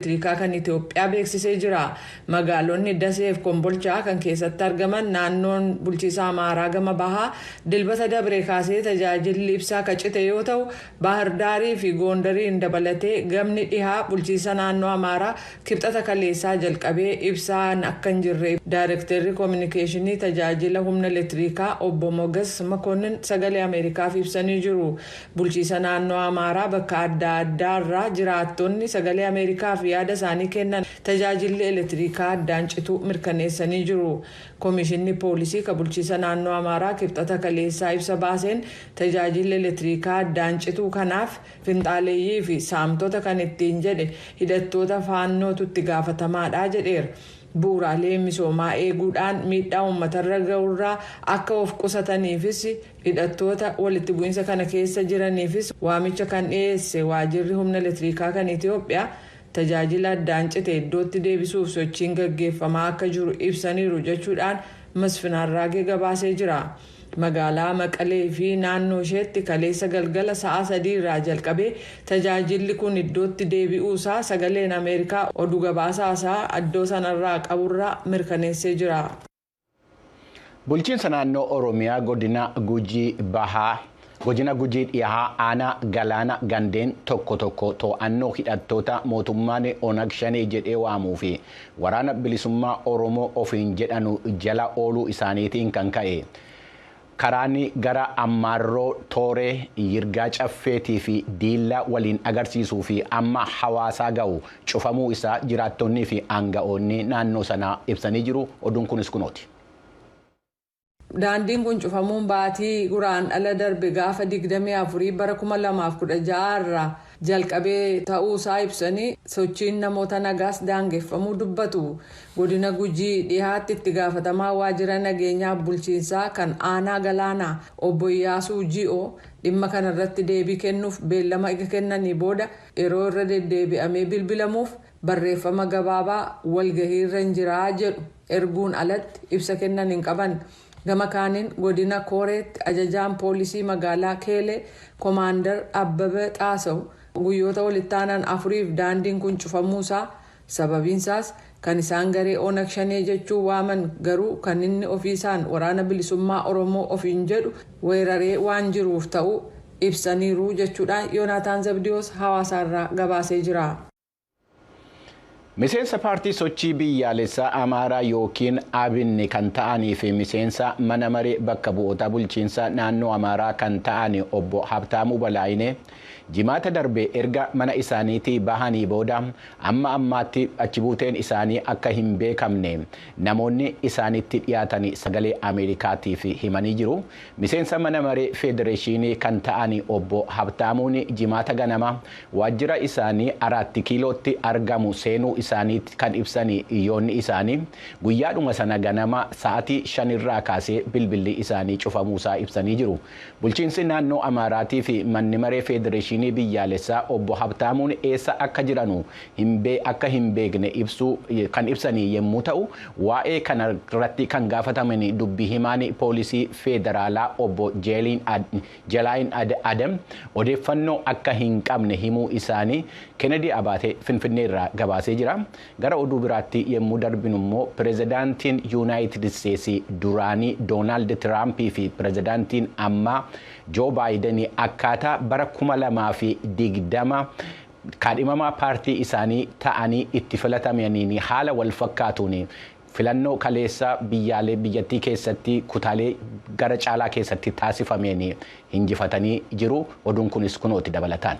Elektirikaa kan Itoophiyaa beeksisee jira. Magaalonni Daseef Kombolchaa kan keessatti argaman naannoon bulchiisa Amaaraa gama bahaa Dilbata dabree kaasee tajaajilli ibsaa kacite yoo ta'u, Baahirdaarii fi Goondariin dabalatee gamni dhihaa bulchiisa naannoo Amaaraa Kibxata kaleessaa jalqabee ibsaan akka hin jirre daayirektarri koominikeeshinii tajaajila humna elektirikaa obbo Mogas Makonnin Sagalee Ameerikaaf ibsanii jiru. Bulchiisa naannoo Amaaraa bakka adda addaarraa jiraattonni Sagalee Ameerikaaf yaada isaanii kennan tajaajilli elektirikaa addaan cituu mirkaneessanii jiru. Koomishinni poolisii ka bulchiisa naannoo Amaaraa Kibxata kaleessaa ibsa baaseen tajaajilli elektirikaa addaan cituu kanaaf finxaaleeyyii fi saamtota kan ittiin jedhe hidhattoota Faannootu itti gaafatamaadha jedheera. Bu'uuraalee misoomaa eeguudhaan miidhaa uummatarra ga'urraa akka of qusataniifis hidhattoota walitti bu'iinsa kana keessa jiraniifis waamicha kan dhiyeesse waajirri humna elektirikaa kan Itoophiyaa, tajaajila addaan cite iddootti deebisuuf sochiin gaggeeffamaa akka jiru ibsaniiru jechuudhaan Masfin Arraagee gabaasee jira. Magaalaa Maqalee fi naannoo isheetti kaleessa galgala sa'a 3 irraa jalqabee tajaajilli kun iddootti deebi'uusaa Sagaleen Ameerikaa oduu gabaasaa isaa iddoo sanarraa qaburraa mirkaneessee jira. Bulchiinsa naannoo Oromiyaa godina Gujii Bahaa, godina Gujii Dhihaa, aanaa Galaana gandeen tokko tokko to'annoo hidhattoota mootummaan Onag Shanee jedhee waamuu fi Waraana Bilisummaa Oromoo ofiin jedhanu jala ooluu isaaniitiin kan ka'e karaan gara Ammaarroo Tooree, Yirgaa Caffeetii fi Diillaa waliin agarsiisuu fi amma Hawaasaa ga'u cufamuu isaa jiraattonnii fi aanga'oonni naannoo sanaa ibsanii jiru. Oduun kunis kunooti. Daandiin kun cufamuun baatii Guraandhala darbe gaafa 24 bara 2016 irraa jalqabee ta'uusaa ibsanii, sochiin namoota nagaas daangeffamuu dubbatu. Godina Gujii Dhihaatti itti gaafatamaa waajjira nageenyaa bulchiinsaa kan aanaa Galaanaa obbo Iyyaasuu Ji'oo dhimma kanarratti deebii kennuuf beellama ega kennanii booda yeroo irra deddeebi'amee bilbilamuuf barreeffama gabaabaa walgahiirra hin jiraa jedhu erguun alatti ibsa kennan hin qaban. Gama kaaniin godina Kooreetti ajajaan poolisii magaalaa Keelee Komaandar Abbabee Xaasaw guyyoota walitti aanan afuriif daandiin kun cufamuusaa, sababiinsaas kan isaan garee Onag Shanee jechuun waaman garuu kan inni ofiisaan Waraana Bilisummaa Oromoo ofiin jedhu weeraree waan jiruuf ta'uu ibsaniiru jechuudhaan Yoonaataan Zabdiyoos Hawaasaarraa gabaasee jira. Miseensa paartii Sochii Biyyaalessaa Amaaraa yookiin Abinni kan ta'anii fi miseensa mana maree bakka bu'oota bulchiinsa naannoo Amaaraa kan ta'an obbo Habtaamuu Balaayinee Jimaata darbe erga mana isaaniitii bahanii booda amma ammaatti achi buuteen isaanii akka hin beekamne namoonni isaanitti dhiyaatan Sagalee Ameerikaatiif himanii jiru. Miseensa mana maree federeeshinii kan ta'an obbo Habtaamuun Jimaata ganama waajjira isaanii Araatti Kiilootti argamu seenuu isaanii kan ibsan hiriyoonni isaanii, guyyaadhuma sana ganama sa'atii 5 irraa kaasee bilbilli isaanii cufamuusaa ibsanii jiru. Bulchiinsi naannoo Amaaraatii fi manni maree federeeshinii biyyaalessaa obbo Habtaamuun eessa akka jiranu akka hin beekne ibsuu kan ibsanii yommuu ta'u, waa'ee kana irratti kan gaafataman dubbii himaan poolisii federaalaa obbo Jelaayin Adam odeeffannoo akka hin qabne himuu isaanii Kennedy Abaatee Finfinnee irraa gabaasee jira. Gara oduu biraatti yommuu darbinu immoo, pirezidaantiin Yuunaayitid Isteetsi duraanii Doonaald Tiraampii fi pirezidaantiin ammaa Joo Baayiden akkaataa bara 2020 kaadhimamaa paartii isaanii ta'anii itti filatamaniin haala wal fakkaatuun filannoo kaleessa biyyaalee biyyattii keessatti kutaalee gara caalaa keessatti taasifameen injifatanii jiru. Oduun kunis kunooti dabalataan.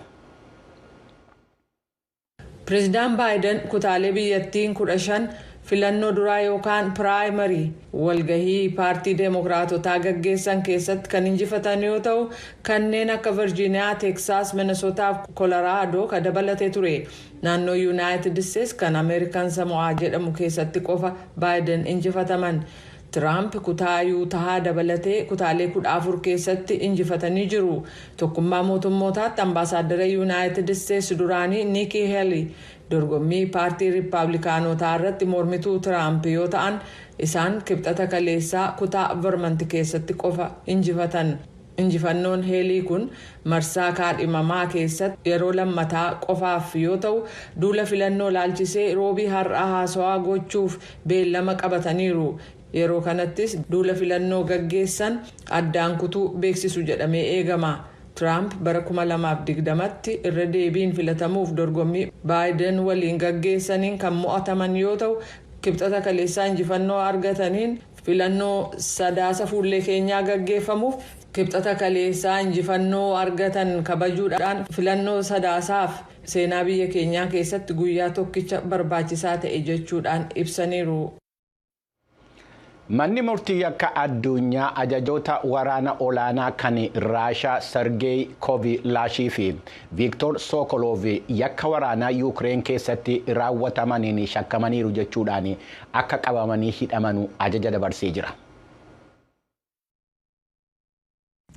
Pireezidaan Baayiden kutaalee biyyattiin 15 filannoo duraa yookaan primary walgahii paartii Deemokiraatotaa gaggeessan keessatti kan injifatan yoo ta'u, kanneen akka Virjiiniyaa, Teeksaas, Minesootaa fi Kolaraadoo ka dabalatee ture. Naannoo Yuunaayitid Isteetsi kan Ameerikaan Samo'aa jedhamu keessatti qofa Baayiden injifataman. Tiraamp kutaa Yuutahaa dabalatee kutaalee 14 keessatti injifatanii jiru. Tokkummaa Mootummootaatti ambaasaaddara Yuunaayitid Isteetsi duraanii Niikii Heeli dorgommii paartii Riippaabilikaanotaa irratti mormituu Tiraamp yoo ta'an, isaan Kibxata kaleessaa kutaa Vermanti keessatti qofa injifatan. Injifannoon Heelii kun marsaa kaadhimamaa keessatti yeroo lammataa qofaaf yoo ta'u, duula filannoo laalchisee Roobii har'aa haasawaa gochuuf beellama qabataniiru. Yeroo kanattis duula filannoo gaggeessan addaan kutuu beeksisu jedhamee eegama. Tiraamp bara 2020tti irra deebiin filatamuuf dorgommii Baayiden waliin gaggeessaniin kan mo'ataman yoo ta'u, Kibxata kaleessaa injifannoo argataniin filannoo Sadaasa fuullee keenyaa gaggeeffamuuf, Kibxata kaleessaa injifannoo argatan kabajuudhaan, filannoo Sadaasaaf seenaa biyya keenyaa keessatti guyyaa tokkicha barbaachisaa ta'e jechuudhaan ibsaniiru. Manni murtii yakka addunyaa ajajoota waraana olaanaa kan Raashaa Sargeey Kovilaashii fi Viiktoor Sookoloov yakka waraanaa Yuukireen keessatti raawwatamaniin shakkamaniiru jechuudhaan akka qabamanii hidhamanu ajaja dabarsee jira.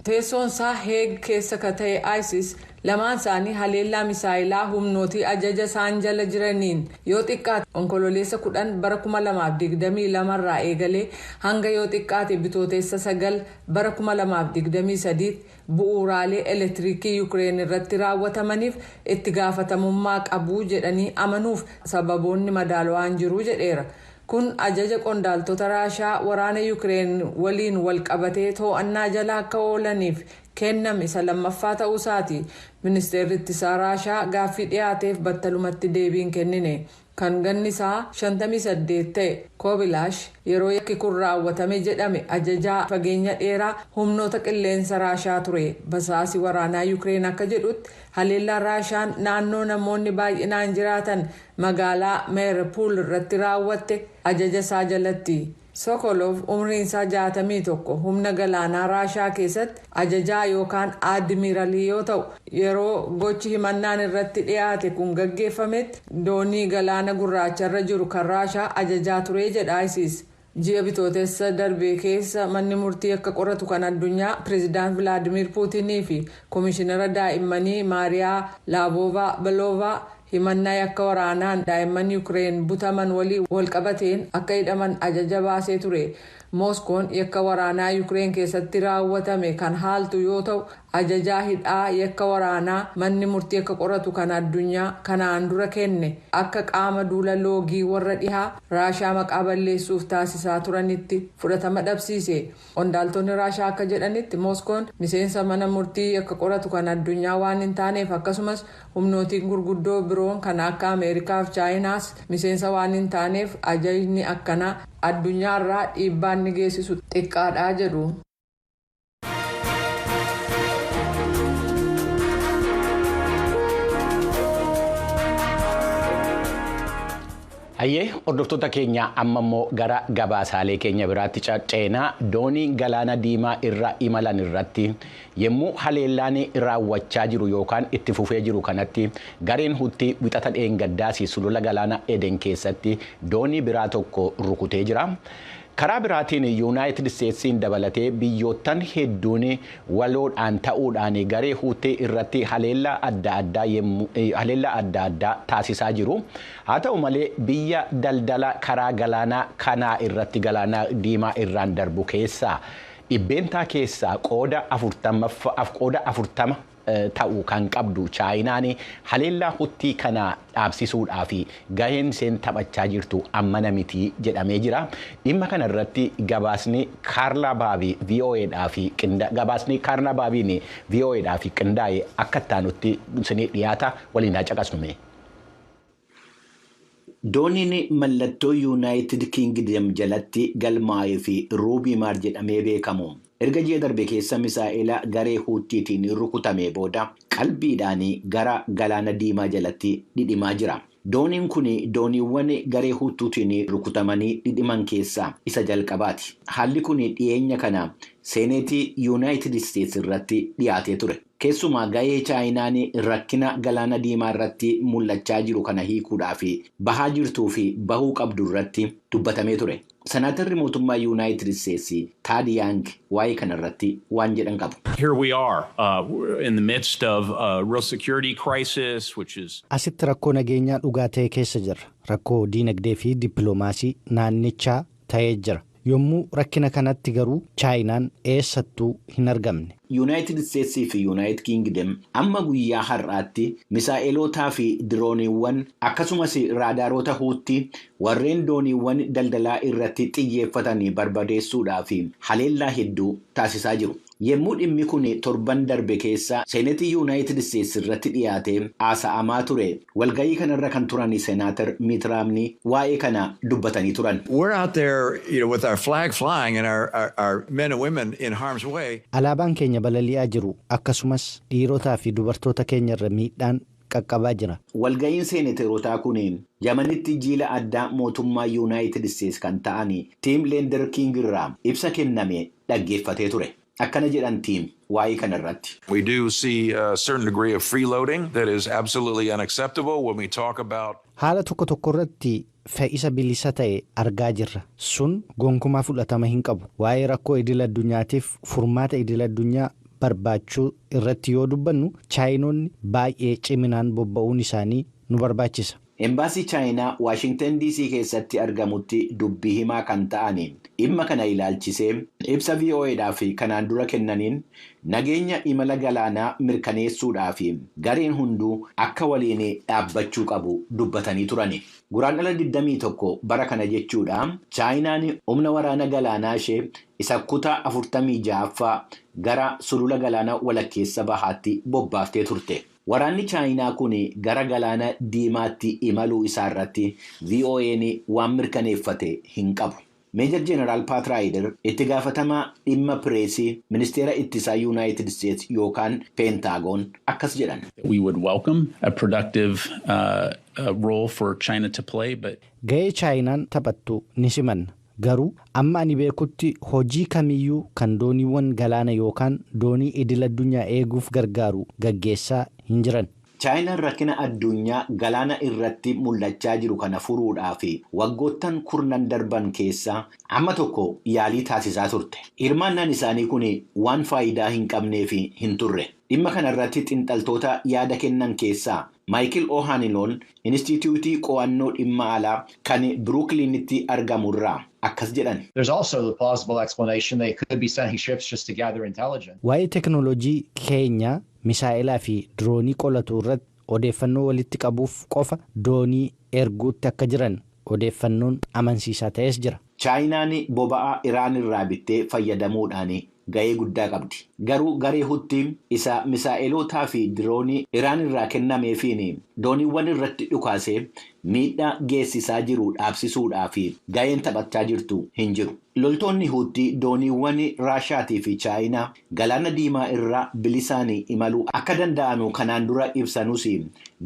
Teessoon isaa Heeg keessa ka ta'e ICC lamaan isaanii haleellaa misaayilaa humnootii ajaja isaan jala jiraniin yoo xiqqaate Onkololeessa 10 bara 2022 irraa eegalee hanga yoo xiqqaate Bitootessa 9 bara 2023 bu'uuraalee elektiriikii Yukireen irratti raawwatamaniif itti gaafatamummaa qabu jedhanii amanuuf sababoonni madaalawaan jiru jedheera. Kun ajaja qondaaltota Raashaa waraana Yukireen waliin wal qabatee to'annaa jala akka oolaniif kenname isa lammaffaa ta'uu isaati. Ministeerri ittisaa Raashaa gaaffii dhiyaateef battalumatti deebiin kennine. Kan ganni isaa 58 ta'e Koobilaash yeroo yakki kun raawwatame jedhame ajajaa fageenya dheeraa humnoota qilleensa Raashaa ture. Basaasi waraanaa Yukireen akka jedhutti, haleellaan Raashaan naannoo namoonni baay'inaan jiraatan magaalaa Meerpuul irratti raawwatte ajaja isaa jalatti. Sokolov umriin isaa 61 humna galaanaa Raashaa keessatti ajajaa yookaan aadmiraalii yoo ta'u, yeroo gochi himannaan irratti dhiyaate kun gaggeeffametti doonii galaana Gurraacharra jiru kan Raashaa ajajaa ture jedha ICC. Ji'a Bitootessa darbee keessa manni murtii akka qoratu kan addunyaa pireezidaant Vilaadimir Puutinii fi koomishinara daa'immanii Maariyaa Laavoovaa Beloovaa himannaa yakka waraanaan daa'imman Yukireen butaman waliin walqabateen akka hidhaman ajaja baasee ture. Mooskoon yakka waraanaa Yukireen keessatti raawwatame kan haaltu yoo ta'u, ajajaa hidhaa yakka waraanaa manni murtii akka qoratu kan addunyaa kanaan dura kenne akka qaama duula loogii warra dhihaa Raashaa maqaa balleessuuf taasisaa turanitti fudhatama dhabsiise. Qondaaltonni Raashaa akka jedhanitti, Mooskoon miseensa mana murtii yakka qoratu kan addunyaa waan hin taaneef, akkasumas humnootiin gurguddoo biroon kan akka Ameerikaaf Chaayinaas miseensa waan hin taaneef, ajajni akkanaa addunyaarraa dhiibbaan ni geessisu xiqqaadha jedhu. Hayyee, hordoftoota keenya, amma immoo gara gabaasaalee keenya biraatti ceenaa. Doonii galaana Diimaa irra imalan irratti yommuu haleellaan raawwachaa jiru yookaan itti fufee jiru kanatti, gareen Hutti Wixata dheengaddaas sulula galaana Eden keessatti doonii biraa tokko rukutee jira. Karaa biraatiin Yuunaayitid Isteetsiin dabalatee biyyoottan hedduun waloodhaan ta'uudhaan garee Huutii irratti haleellaa adda addaa taasisaa jiru. Haa ta'u malee, biyya daldala karaa galaanaa kanaa irratti galaana Diimaa irraan darbu keessaa dhibbeentaa keessaa qooda 40 ta'u kan qabdu Chaayinaan haleellaa Hutii kana dhaabsisuudhaaf gaheen isheen taphachaa jirtu ammana miti jedhamee jira. Dhimma kana irratti gabaasni Kaarlaa Baabiin VOAdhaaf qindaa'e akka ittaanutti isinii dhiyaata, waliin haa caqasnume. Dooniin mallattoo Yuunaayitid Kiingdam jalatti galmaa'ee fi Ruubii Maar jedhamee beekamu erga ji'a darbe keessa misaa'ela garee Huutiitiin rukutamee booda qalbiidhaan gara galaana Diimaa jalatti dhidhimaa jira. Dooniin kun dooniiwwan garee Huutiitiin rukutamanii dhidhiman keessaa isa jalqabaati. Haalli kun dhiyeenya kana Seeneetii Yuunaayitid Isteetsi irratti dhiyaatee ture. Keessumaa gahee Chaayinaan rakkina galaana Diimaa irratti mul'achaa jiru kana hiikuudhaaf bahaa jirtuu fi bahuu qabdu irratti dubbatamee ture. Senaatarri mootummaa Yuunaayitid Isteetsi Taad Yaang waa'ee kana irratti waan jedhan qabu. Here we are in the midst of a real security crisis, which is Asitti rakkoo nageenyaa dhugaa ta'e keessa jirra. Rakkoo diinagdee fi dippiloomaasii naannichaa ta'ee jira. Yommuu rakkina kanatti garuu Chaayinaan eessattuu hin argamne. Yuunaayitid Isteetsii fi Yuunaayitid Kiingdem amma guyyaa har'aatti misaa'elootaa fi dirooniiwwan akkasumas raadaaroota Huutii warreen dooniiwwan daldalaa irratti xiyyeeffatanii barbadeessuudhaaf haleellaa hedduu taasisaa jiru. Yemmuu dhimmi kun torban darbe keessa seenetii Yuunaayitid Isteets irratti dhiyaatee haasa'amaa ture, walga'ii kanarra kan turan Seenaatar Mitt Romney waa'ee kana dubbatanii turan. We're out there with our flag flying and our men and women in harm's way. Alaabaan keenya balali'aa jiru, akkasumas dhiirotaa fi dubartoota keenyarra miidhaan qaqqabaa jira. Walga'iin seenateerotaa kun Yamanitti jiila addaa mootummaa Yuunaayitid Isteets kan ta'an Tiim Leenderking irraa ibsa kenname dhaggeeffatee ture. Akkana jedhan Tiim waa'ee kanarratti. We do see a certain degree of freeloading that is absolutely unacceptable when we talk about. Haala tokko tokko irratti fe'isa bilisa ta'e argaa jirra. Sun gonkumaa fudhatama hin qabu. Waa'ee rakkoo idil addunyaatiif furmaata idil addunyaa barbaachuu irratti yoo dubbannu, Chaayinoonni baay'ee ciminaan bobba'uun isaanii nu barbaachisa. Embaasii Chaayinaa Waashingtan DC keessatti argamutti dubbii himaa kan ta'an dhimma kana ilaalchisee ibsa VOAdhaaf kanaan dura kennaniin, nageenya imala galaanaa mirkaneessuudhaaf gareen hunduu akka waliin dhaabbachuu qabu dubbatanii turani. Guraandhala 21 bara kana jechuudha, Chaayinaan humna waraana galaanaa ishee isa kutaa 46ffaa gara sulula galaanaa walakkeessa bahaatti bobbaaftee turte. Waraanni Chaayinaa kun gara galaana Diimaatti imaluu isaa irratti VOA'n waan mirkaneeffate hin qabu. Meejar Jeenaraal Paat Raayider itti gaafatamaa dhimma pireesii ministeera ittisaa Yuunaayitid Isteets yookaan Peentaagoon akkas jedhan. We would welcome a productive role for China to play, but Ga'ee Chaayinaan taphattu ni simanna. Garuu amma ani beekutti hojii kamiyyuu kan dooniiwwan galaana yookaan doonii idil addunyaa eeguuf gargaaru gaggeessaa hin jiran. Chaayinaan rakkina addunyaa galaana irratti mul'achaa jiru kana furuudhaaf waggoottan kurnan darban keessaa amma tokko yaalii taasisaa turte. Hirmaannaan isaanii kun waan faayidaa hin qabneef hin turre. Dhimma kana irratti xiinxaltoota yaada kennan keessaa Maayikil O'Hanlon Inistituutii qo'annoo dhimma alaa kan Biruukiliinitti argamurraa akkas jedhan. There's also the plausible explanation they could be sending ships just to gather intelligence. Waa'ee teknooloojii keenya misaa'ilaa fi diroonii qolatu irratti odeeffannoo walitti qabuuf qofa doonii erguutti akka jiran odeeffannoon amansiisaa ta'es jira. Chaayinaan boba'aa Iraan irraa bittee fayyadamuudhaan ga'ee guddaa qabdi. Garuu garee Hutti isa misaa'elootaa fi diroonii Iraan irraa kennameefiin dooniiwwan irratti dhukaasee miidhaa geessisaa jiru dhaabsisuudhaaf ga'een taphachaa jirtu hin jiru. Loltoonni Hutti dooniiwwan Raashaatii fi Chaayinaa galaana Diimaa irraa bilisaan imaluu akka danda'anu kanaan dura ibsanus,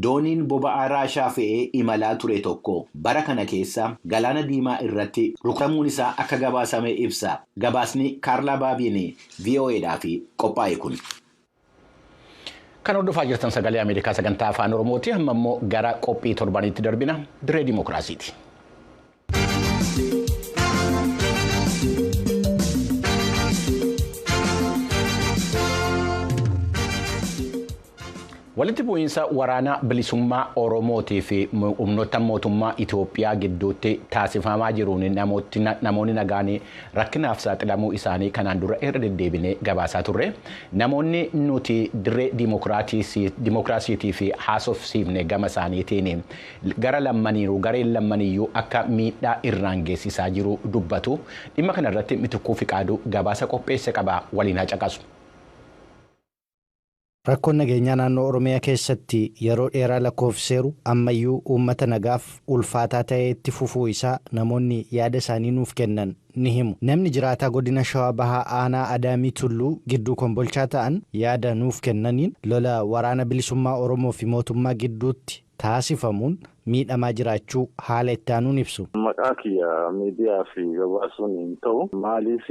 dooniin boba'aa Raashaa fe'ee imalaa ture tokko bara kana keessa galaana Diimaa irratti rukutamuun isaa akka gabaasame ibsa. Gabaasni Kaarlaa Baabiin VOAdhaaf qophaa'e kun. Kan hordofaa jirtan Sagalee Ameerikaa sagantaa Afaan Oromooti. Amma immoo gara qophii torbaniitti darbina, Diree Dimookiraasiiti. Walitti bu'iinsa waraana bilisummaa Oromootii fi humnoota mootummaa Itoophiyaa gidduutti taasifamaa jiruun namoonni nagaan rakkinaaf saaxilamuu isaanii kanaan dura irra deddeebinee gabaasaa turre. Namoonni nuti Dirree Dimookiraasiitii fi haasofsiifne gama isaaniitiin gara lammaniiru gareen lammaniyyuu akka miidhaa irraan geessisaa jiru dubbatu. Dhimma kanarratti Mitikkuu Fiqaaduu gabaasa qopheesse qaba, waliin haa caqasu. Rakkoon nageenyaa naannoo Oromiyaa keessatti yeroo dheeraa lakkoofseeru ammayyuu uummata nagaaf ulfaataa ta'ee itti fufuu isaa namoonni yaada isaanii nuuf kennan ni himu. Namni jiraataa godina Shawaa Bahaa aanaa Adaamii Tulluu gidduu Kombolchaa ta'an yaada nuuf kennaniin lola waraana bilisummaa Oromoo fi mootummaa gidduutti taasifamuun miidhamaa jiraachuu haala itti aanuun ibsu. Maqaa kiyya miidiyaa fi gabaasuun hin ta'u. Maaliif?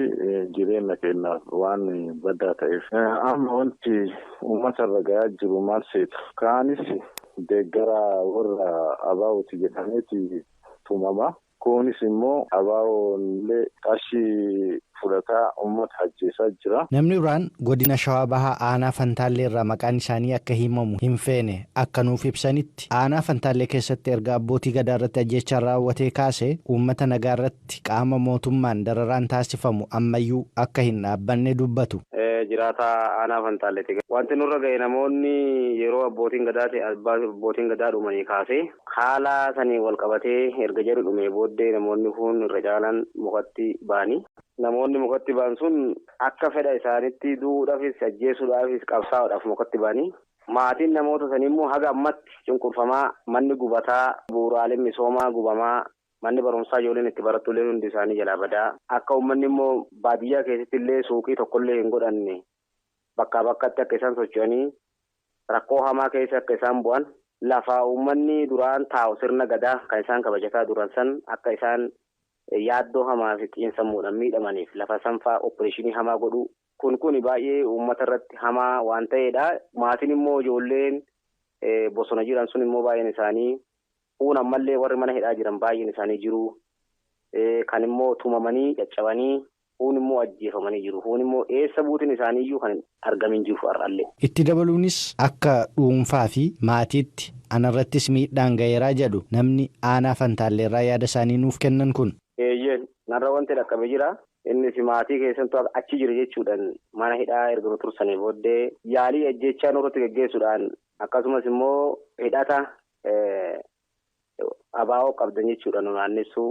Jireenya keenyaaf waan badaa ta'eef. Amma wanti uummata irra gahaa jiru maal seetu? Kaanis deeggara warra abaawuti jedhameeti tumama. Kunis immoo ABO'n illee qarshii fudhataa uummata ajjeesaa jira. Namni biraan godina Shawaa Bahaa aanaa Fantaallee irraa maqaan isaanii akka himamu hin feene akka nuuf ibsanitti aanaa Fantaallee keessatti erga abbootii gadaa irratti ajjeechaan raawwatee kaasee uummata nagaa irratti qaama mootummaan dararaan taasifamu ammayyuu akka hin dhaabbanne dubbatu. Jiraata aanaa Fantaalleeti. Wanti nurra ga'e namoonni yeroo abbootiin gadaa ta'e abbootiin gadaa dhumanii kaasee haala sanii wal qabatee erga jedhu dhumee booddee namoonni kun irra caalaan mukatti ba'anii. Namoonni mukatti ba'an sun akka fedha isaanitti du'uudhaafis ajjeesuudhaafis qabsaa'uudhaaf mukatti ba'anii. Maatiin namoota sanii immoo haga ammatti cunqurfamaa manni gubataa bu'uuraaleen misoomaa gubamaa. Manni barumsaa ijoolleen itti barattuulee hundi isaanii jalaa badaa. Akka uummanni immoo baadiyyaa keessatti illee suuqii tokkollee hin godhanne bakkaa bakkatti akka isaan socho'anii rakkoo hamaa keessa akka isaan bu'an lafa uummanni duraan taa'u sirna gadaa kan isaan kabajataa duran san akka isaan yaaddoo hamaa fi xiinsammuudhaan miidhamaniif lafa sanfaa opereeshinii hamaa godhu. Kun baay'ee uummata irratti hamaa waan ta'eedha. Maatiin immoo ijoolleen bosona jiran sun immoo baay'een isaanii. Kun ammallee warri mana hidhaa jiran baay'een isaanii jiru. Kan immoo tumamanii caccabanii kun immoo ajjeefamanii jiru. Kun immoo eessa buutiin isaaniiyyuu kan argamin jiru har'allee. Itti dabaluunis akka dhuunfaa fi maatiitti anarrattis miidhaan ga'eeraa jedhu namni aanaa Fantaalleerraa yaada isaanii nuuf kennan kun. Eeyyee narra wanti dhaqqabe jira. Innis maatii keessattuu achi jira jechuudhaan mana hidhaa erga tursanii booddee yaalii ajjeechaa nurratti geggeessuudhaan akkasumas immoo hidhata. Abaa'oo qabdan jechuudha nu naannessuu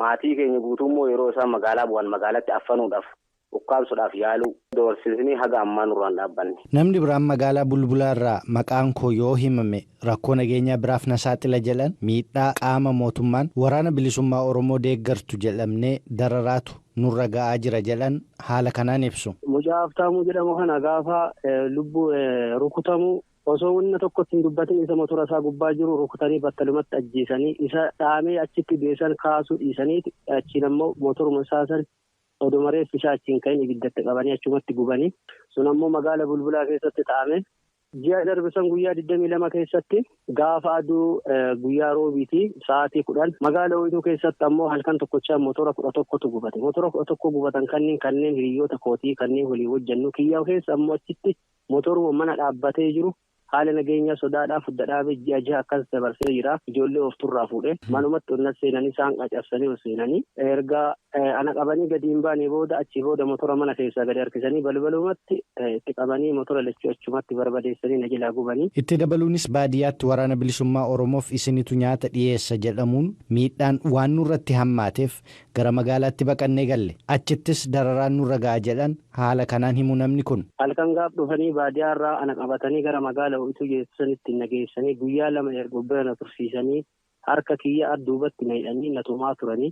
maatii keenya guutummoo yeroo isaan magaalaa bu'an magaalatti affanuudhaaf ukkaamsuudhaaf yaaluu doorsisanii haga ammaa nurraan dhaabbanne. Namni biraan magaalaa Bulbulaa irraa maqaan koo yoo himame rakkoo nageenyaa biraaf na saaxila jedhan miidhaa qaama mootummaan waraana bilisummaa Oromoo deeggartu jedhamnee dararaatu nurra ga'aa jira jedhan haala kanaan ibsu. Mucaa Haftaamuu jedhamu kana gaafa lubbuu rukutamu. Osoo wanna tokkotti hin dubbatin isa motora isaa gubbaa jiru rukutanii battalumatti ajjeesanii isa dhaamee achitti beesan kaasuu dhiisanii achiin ammoo motoruma isaa san odoo mareef isaa achiin ka'in ibiddatti qabanii achumatti gubanii sun ammoo magaala Bulbulaa keessatti ta'ame. Ji'a darbisan guyyaa 22 keessatti gaafa aduu guyyaa roobiiti sa'aatii 10 magaala Ooyituu keessatti ammoo halkan tokkochaa motora 11tu gubate. Motora 11 gubatan kanneen hiriyoota kootii kanneen walii hojjennu kiyyaa keessa ammoo achitti motoruma mana dhaabbatee jiru. Haala nageenya sodaadhaaf fudda dhaabee ji'a ji'a akkas dabarsee jira. Ijoollee of turraa fuudhee manumatti onnaa seenanii isaan qacarsanii ol seenanii erga ana qabanii gadi hin baane booda achii booda motora mana keessaa gadi harkisanii balbalumatti itti qabanii motora lachuu achumatti barbadeessanii na jalaa gubanii. Itti dabaluunis baadiyyaatti waraana bilisummaa Oromoof isinitu nyaata dhiyeessa jedhamuun miidhaan waan nurratti hammaateef gara magaalaatti baqannee galle achittis dararaan nurra ga'a jedhan haala kanaan himu namni kun. Halkan gaaf dhufanii baadiyyaarraa ana qabatanii gara magaala Ooyituu geessanitti nageessanii guyyaa lama erga bira na tursiisanii harka kiyya adduubatti na hidhanii na tumaa turanii